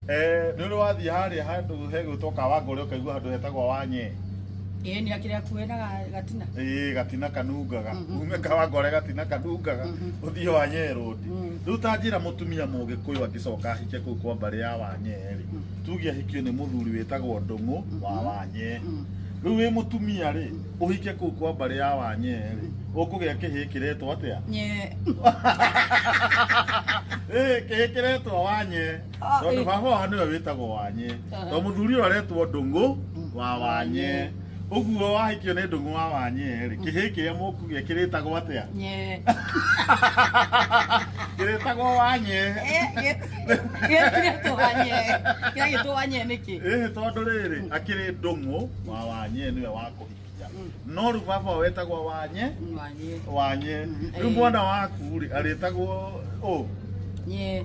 Nĩ ũrĩ wathiĩ harĩa handũ hegwĩtwo Kawangũre, ũkaigua handũ hetagwo Wanye? Ĩĩ, nĩ akĩrĩ hakuhĩ na Gatina. Ĩĩ, Gatina kanungaga. Ume Kawangware, Gatina kanungaga, ũthiĩ Wanye Road. Rĩu ta njĩra, mũtumia Mũgĩkũyũ angĩcoka ahike kũu kwa mbarĩ ya Wanye rĩ, tuge ahikio nĩ mũthuri wĩtagwo Ndũng'ũ wa Wanye, rĩu wĩ mũtumia rĩ, ũhike kũu kwa mbarĩ ya Wanye rĩ, ũkũgĩa kĩhĩ kĩretwo atĩa? Nye. Ĩĩ, kĩhĩ kĩretwo Wanye. Ah, tondũ baba wao nĩwe wĩtagwo Wanye, tondũ mũthuri ũyũ aretwo Ndũng'ũ wa Wanye. Ũguo wahikio nĩ Ndũng'ũ wa Wanye rĩ, kĩhĩ kĩrĩa mũkũgĩa kĩrĩtagwo atĩa? Nye. Kĩrĩtagwo Wanye. Gĩkĩrĩtwo Wanye. Kĩragĩtwo Wanye nĩkĩ? Ĩhĩ, tondũ rĩrĩ, akĩrĩ Ndũng'ũ wa Wanye nĩwe wa kũhikia, no rĩu baba wao wetagwo Wanye. Wanye. Wanye. Rĩu mwana waku rĩ, arĩtagwo ũ? Nye.